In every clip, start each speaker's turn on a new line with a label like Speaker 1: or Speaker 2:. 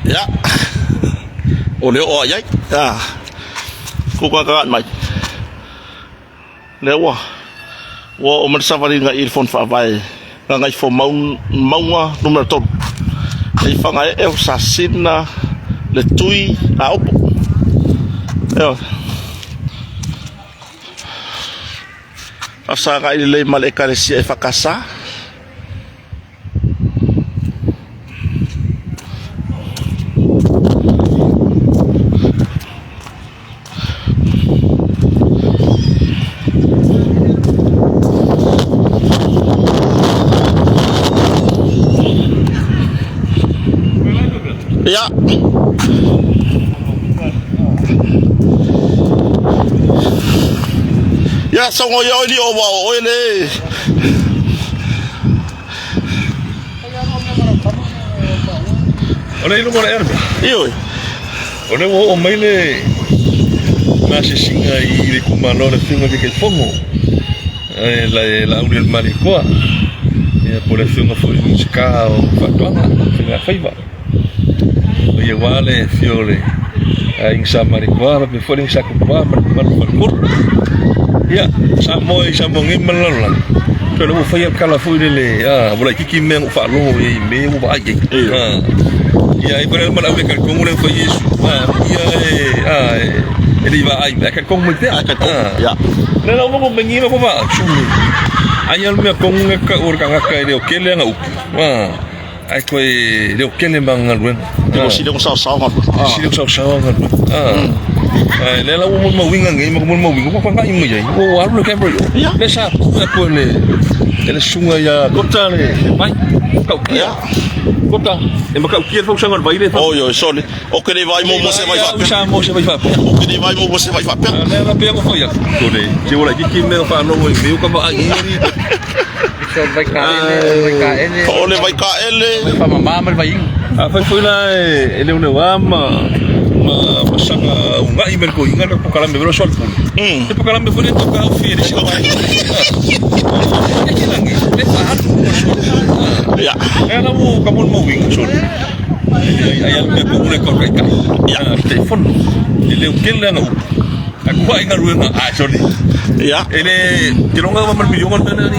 Speaker 1: Ia, o le oo a i ai. Ah, kukakagai mai. Lea ua ua oo mai le savaliga i le Fono Faavae Gagaifomauga Numera 3. I Fagaee o Sasina le Tui Aopo. Ioe. Faasagai lelei ma le Ekalesia EFKS. Ia. Ia saunoa ia oe lio ua o oe le.
Speaker 2: O le iluga o le ea le mea?
Speaker 1: Ioe.
Speaker 2: O lea ua oo mai le gasesiga i le itumalo o le Afioga i le Taitaifono e Laaulialemalietoa, ia po o le Afioga foi i le Minisita o Faatoaga ma Faiga Faiva. Ia aua le afio o le Aiga Sa Malietoa faapea foi le Aiga Sa Tupua ma le mamalu o le Faletolu. Ia, Samoa i Samoa nei ma le lalolagi, toe ua faia le tala foi lele, a, ua laitiiti mea na ou faalogo i ai i mea ua vaai i ai. A, ia, e pei o le au le talitonu lea ua fai Iesu, a, ia e, a, e le i vaai mai, ae talitonu mai pea.
Speaker 1: Ae talitonu,
Speaker 2: A,
Speaker 1: ia.
Speaker 2: lea la ua maua mai nei ma vaai, sui. Ai a le mea tonu lea tau o le tagata e le o tele ana upu, a. Ai koe leo kele ma galuega.
Speaker 1: Te mo sili o saosao galuega.
Speaker 2: Te sili o saosao galuega. Ai le la ua mo mauinga nei ma mo mauinga ua whangai mai ai. Ua alu le camera i. Le sa pu a koe le le sunga ia kota le vai. Kau kia. Kota e ma kau kia fau sanga le vai le.
Speaker 1: Oi oi sole. O ke le vai mo mo se vai fa.
Speaker 2: Sa mo se vai fa.
Speaker 1: O ke le vai mo mo se vai fa.
Speaker 2: Le la pe ko foi. Ko le. Te wala ki ki me fa no mo me ka va ai.
Speaker 1: O le Vaikaele.
Speaker 2: Afai foi la e leoleo ma ma saga unai me le toeaina le polokalame foi lea o soalepule. E polokalame foi lea e tau taofi e le isi vaega. E ke lagi, le faaalu o le soalepule. Lea la ua ka molimauina sole. Ai a le mea pau le tau taitai. Taitaifono. E leo tele ana upu. Ae kuai galuega a sole. E le te longa ma le miliona le mea ni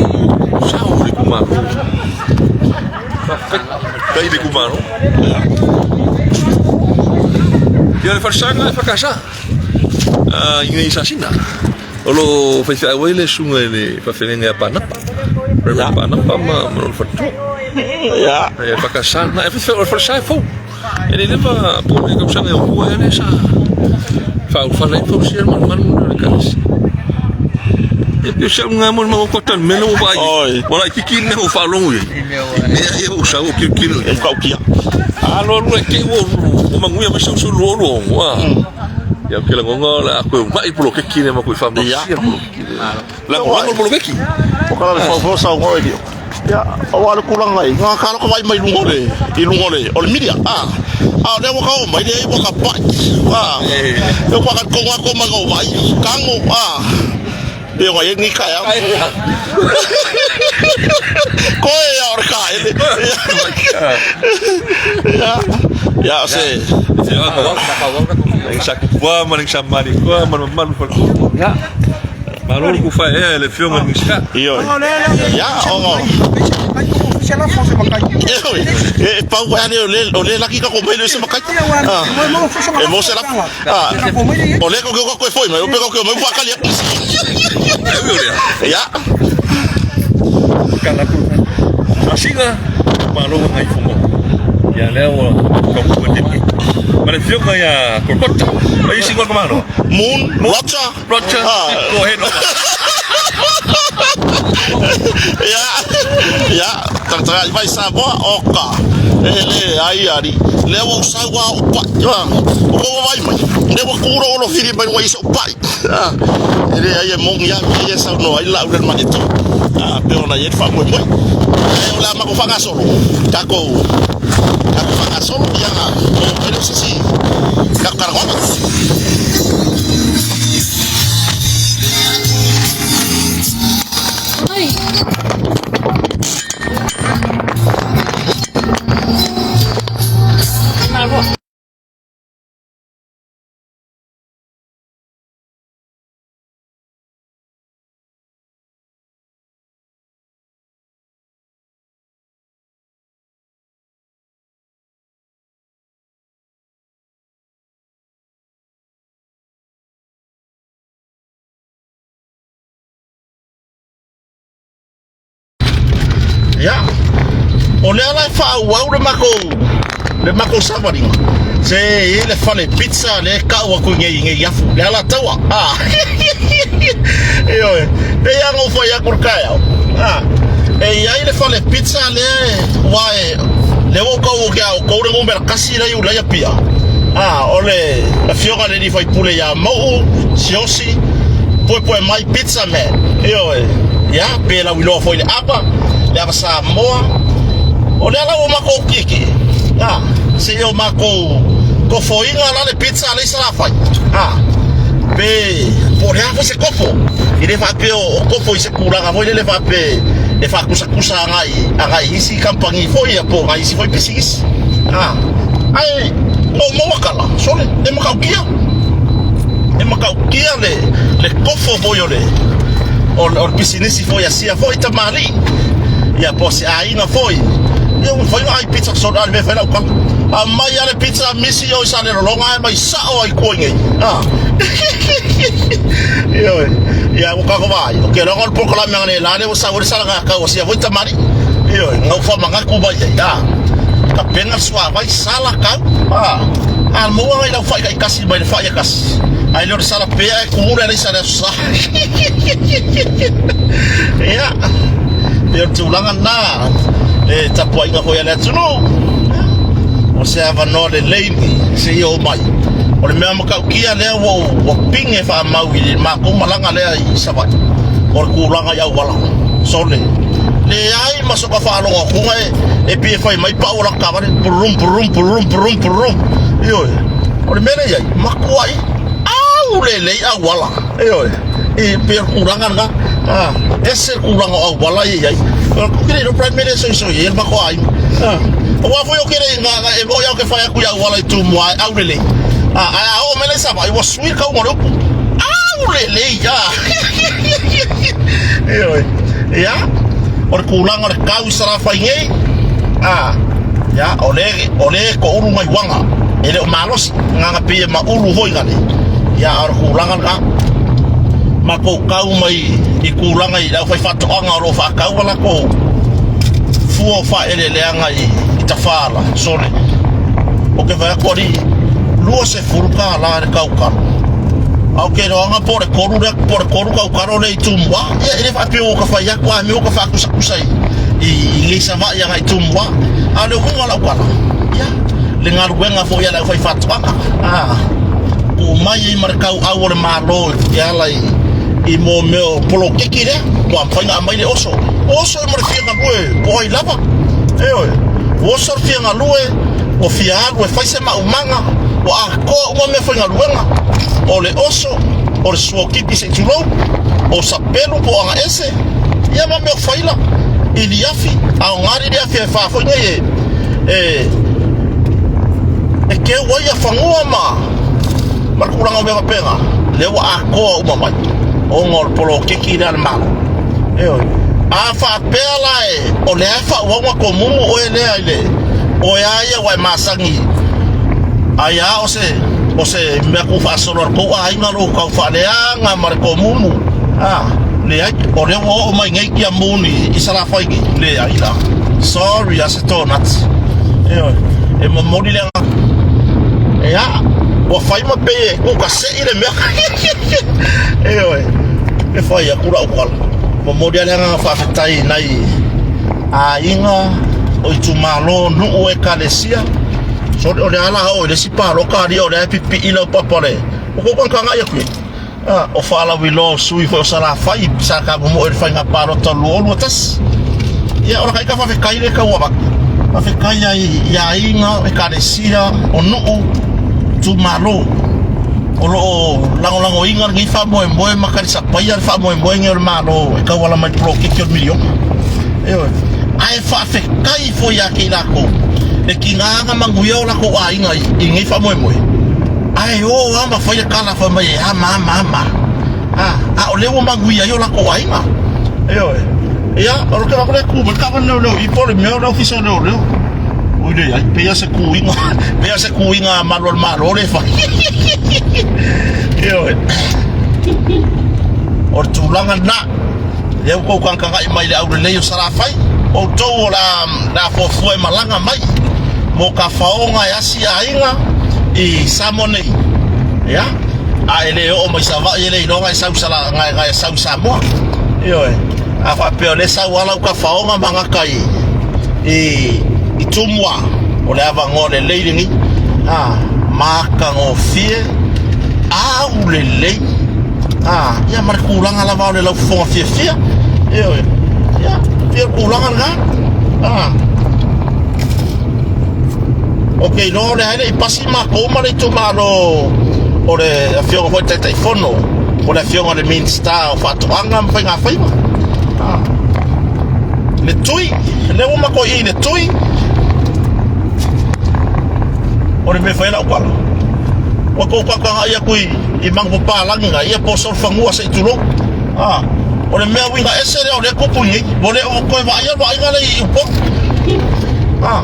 Speaker 2: sao le itumalo. Faafetai le itumalo. Ia le falesaga e whakasa i nei sasina. O lo faifeau ai le susuga i le faafeagaiga ia Panapa. Reverend Panapa ma lona faletua. Ia whakasa na e faifeau o le falesa e fou. E le leva po le tausaga e opua ea lea sa faaufala ai fausia le malumalu o le ekalesi. E pei o si au lena mo le maua le mea lea ua vaai ai. Ua laitiiti le mea ua faalogo i ai. I mea ia ua sau o tilotilo i ai.
Speaker 1: Matautia.
Speaker 2: Alo alu e te i ua manuia mai sau 2026 a. Ia ou te lagona o le a toe uunai le poloketi lea ma toe faamalosia le poloketi lea. Lagolago le poloketi.
Speaker 1: O ka le fau saunoa e lio. Ia, aua le tulaga i ngā kāla ka vai mai lunga o le, i lunga o le, o le media. Ah, a o lea ua ka oo mai, lea ua ka pai. Ah, e ua ka konga ko mai ngau vai, kango, ah. Pe o ngai e ni kai au. Koe ia o le kaele. Ia, ia o se.
Speaker 2: Sa kupua ma le sa marikoa ma le mamalu faletua. Malo le kufaeea e le Afioga i le Minisita.
Speaker 1: Ioe. Ia, ona. Ioe. E pau ai le o le o le laki ka ko mai le se makai. Ah. E mo se la. Ah. O le ko ko ko foi mai o pe ko ko mai pa kali. Ia.
Speaker 2: Kala ku. Asiga malo ngai fumo. Ia lea ua ka ku te. Ma le Afioga ia Kolkota. Ai singo ka malo.
Speaker 1: Moon, Roger.
Speaker 2: Roger, go ahead.
Speaker 1: Ia, ia, tagataga i vai Samoa, oka, e le ai ari, lea ua usau a o pai, o ko vai mai, lea ua kuro olo whiri mai runga i so pai, e le ai e mongi a mea ia sau no ai lau le mai to, pe ona i e whamoe moe, e o le a mako whangasolo, kako, kako whangasolo, ia, o mai le sisi, kako karangona.
Speaker 3: Ai.
Speaker 1: Ia, o lea la e faaauau le makou le makou savaliga. Se e i le fale pizza lea e kau atu i nei, nei afu, le Alataua. Ah. Ioe, pei lava ona ou fai atu i le taeao. Ah. E i ai le fale pizza lea e, ua e, lea ua ou tau ia outou le numera kasi lea i Ulaia Pia. Ah, o le afioga i le alii faipule ia Mauu Siaosi, Puepue mai pizza man. Ioe, ia, pe lauiloa foi i le ava, le ava Samoa. O lea la ua matou kiki, a, se o matou tofoina la le pizza a le Salafai, a, pe po o le a foi se kofo. E le faapea o kofo i se tulaga foi lele faapea e faakusakusa agai agai isi kamupani foi ia po o nai isi foi pisinisi. A, ae na ou maua tala, sole, e matautia. E matautia le, le kofo foi o le, o le, o le pisinisi foi a sia foi tamalii. Ia po o se aiga foi. Ia ua mafai ona ai pizza sole, a o le mea e fai lau tala. Aumai lava le pizza misi o i Salelologa ae aumai sao ai tua i nei. A. Ioe. Ia ua tatou vaai. Ou te iloa o le polokalame analeila lea ua sau ai le salagatau a sia foi tamalii. Ioe, na ou faamanatu mai ai. A. Tapena le suavai, sala tau. A. A maua nai lau fai taitasi mai le fai e tasi. Ae le o le sala pea e tumu le alaisa i le Aso Sa. Ia, pei o le tulaga lena, le tapuaiga foi a le atunuu. O se avanoa lelei se i oo mai. O le mea matautia lea ua ua pine faamau i le matou malaga lea i Savaii, o le tulaga i auala. Sole, leai ma soka faalogo atuga e, e pei e fai mai pau o laka taavale, pururum, pururum, pururum, pururum, pururum. Ioe, o le mea lea i ai, matuai aulelei auala. Ioe, e pei o le tulaga lena. Ah, ese le tulaga o auala ia i ai. Ou te le iloa pe mea lea e soisoi ai le matou aiga. Ah, aua foi ou te le i e moni lava ou te fai atu i auala i Tumua e aulelei. Ah, ae a oo mai la i Savaii ua sui le tauga o le upu. Aulelei, ah. Ioe. Ia, o le tulaga o le kau i Salafai nei, ah, ia, o le, o le toulu nai uaga, e le o malosi, ngana pei e maulu foi ngane. Ia, a o le tulaga lena, matou kau mai i tulaga i le aufaifaatoaga o lo o faatau a latou fua o faaeleeleaga i, i Tafaala, sole. Ou te fai atu alii, $20 le taukalo. A ou te iloaga po o le tolu lea, po o le tolu taukalo lea i Tumua. Ia, e le faapea ua ta fai atu a mea ua ta faakusakusa i, i, i nei Savaii agai i Tumua. A o le uiga o lau tala, ia, le galuega foi a le aufaifaatoaga, a, tuu mai ai ma le tauau o le Malo e ala i, i mō mea o poloketi lea, ua mafai ona aumai le oso. O oso e mo le fia galue po o ai lava. Ioe, ua oso le fia galue, ua fia alu e fai se maumaga, ua atoa uma mea faigaluega. O le oso, o le suotipi se i tulou, o sapelu po o agaese, ia ma mea o faila, iliafi, aoga le iliafi e fa foi nei e, e, e keu ai a fanua ma, ma le tulaga o mea faapena, lea ua atoa uma mai, ona o le poloketi lea a le Malo. Ioe. A faapea la e, o lea e faaauau ona tomumu oe lea i le, oe a ia ua e masani ai a o se, o se mea tuufaasolo a le tou aiga lou tau faaleaga ma le tomumu. A, leai, o lea ua oo mai nei tiamuni i Salafai nei, leai la. Sorry a se tonati. Ioe. E momoli le agaga. Ia, ua fai ma pei e tuukasei le mea. Ioe. E fai atu lau tala. Momoli lava le agaga faafetai i nai aiga o itumalo, nuu, ekalesia. Sole, o le a la oo i le isi paloka alii o lea e pipii lau papa le. O kou kagakai atu ia. Ah, o faalauiloa o sui foi o Salafai sa tamomoe i le faiga palota 2021. Ia, o la taita faafetai lea e tau avatu. Faafetai ai i aiga, ekalesia, o nuu, itumalo o lo o lagolagoina lenei faamoemoe ma talisapaia le faamoemoe lenei o le Malo e tauala mai i le poloketi o le miliona. Ioe. Ae faafetai foi ia te i latou le tiga na manuia o latou aiga i lenei faamoemoe. Ae o lava ma fai le tala fai mai e ama ama ama. A, a o lea ua manuia ai o latou aiga. Ioe. Ia, o le tala lea ku mai taavale leoleo i po o le mea o le ofisa o leoleo. Oi leai, pei lava se kuiga, pei lava se kuiga a malu o le Malo lea e fai. Ioe. O le tulaga lena. Lea ua tou tagatagai mai i le aulelei o Salafai. Outou o le a fuafua e malaga mai mo ka faoga e asi aiga i Samoa nei. Ia, a e le oo mai Savaii e le iloa e sau sala gae sau i Samoa. Ioe. A faapea o lea sau ala uka faoga ma gata i Tumua, o le avanoa lelei lenei. A, matagofie, aulelei. A, ia ma le tulaga lava o le laufofoga fiafia. Ioe. Ia, pei o le tulaga lena. A. Ou te iloa o lea e le i pasi matou ma le itumalo o le afioga foi Taitaifono, o le afioga i le Minisita o Faatoaga ma Faiga Faiva. Ah. Le tui, lea ua matou i le tui. O le mea fai lau pala. Ua tou tataga atu i Manupapalagi na ia po solofanua se i tulou. Ah. O le mea uiga ese lea o lea tupu i nei. Ua le o toe vaaia le vaaiga lea i Upolu. Ah.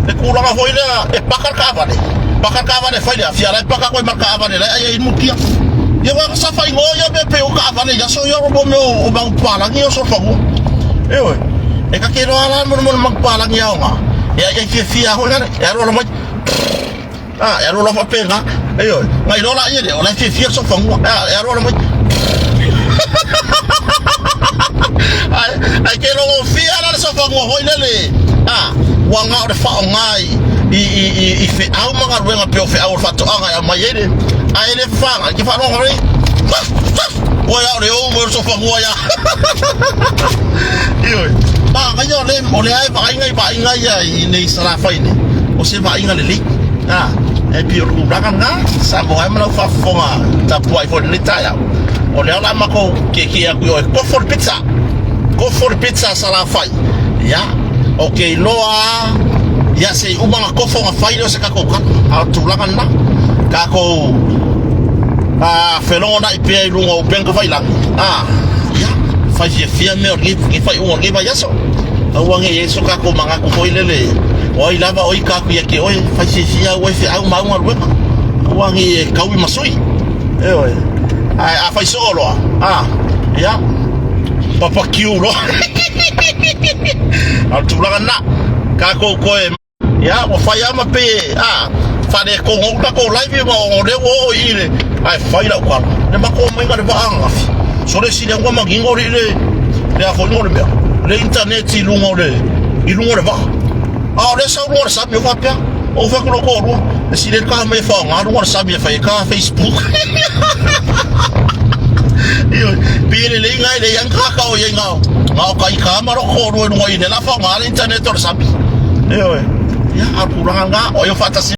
Speaker 1: Le tulaga foi lea e paka le taavale. Paka le taavale e fai le afi, a la e paka koe ma le taavale la e ai ai mutia. Ia wa sa fai ngoa ia mea pe o taavale i aso ia o mea o manupapalagi o solofanua. Ioe. E ta te iloa la mo le manupapalagi aoga. E ai ai fiafia foi lale. E alu alu mai. Ah, e alu alu faapena. Ioe. Ngai loa la ia lea, o la e fiafia le solofanua. E alu alu mai. Ai, ai ke logofia la le solofanua foi lele. Ah, ua na o le faaaoga i feau ma galuega pei o feau o le faatoaga e aumai ai le ae le faga ke faalogo mai ua ia o le ou mo le solofanua ia. Ioe. Manaia o le o lea e vaaiga i vaaiga ia i nei Salafai nei. O se vaaiga lelei. Ah, e pei o le tulaga lena. Samoa ai ma lau faafofoga tapuai foi i lenei taeao. O lea o le a matou tietie atu i o e kofo le pizza. Kofo le pizza a Salafai. Ia, ou te iloa lava, ia se i uma ona kofo ona fai lea o se tatou tala. A o le tulaga lena. Tatou felogonai pea i luga o upega tafailagi. A, ia, fai fiafia mea o lenei faaiuga o lenei vaiaso. Aua ne i i ai so tatou manatu foi lele, o ai lava o ita atu ia te oe, fai fiafia aua e feau ma au galuega. Aua ne i e taui ma sui. Ioe. Ae a fai soo loa, a, ia, papakiu loa. A o le tulaga lena, tatou toe, ia, ua fai lava ma pei e, a, faaletonu ai le tatou live ma o lea ua oo i i le, ae fai lau tala, le matou omaiga i le vaa ananafi, sole sili atu manino alii le, le a foi o le mea, le internet i luga o le, i luga o le vaa. A o lea sau luga o le sami, o faapea, ou fai atu i lou toalua, e sili ai le taga mai e faaaoga luga o le sami e fai ai ka Facebook. Ioe, pei e lelei na e leai lava ni tagata o i ai na o ka ita ma lou toalua i luga i le la faaaoga le internet o le sami. Ioe, ia, a o le tulaga lena, o ai o faatasi.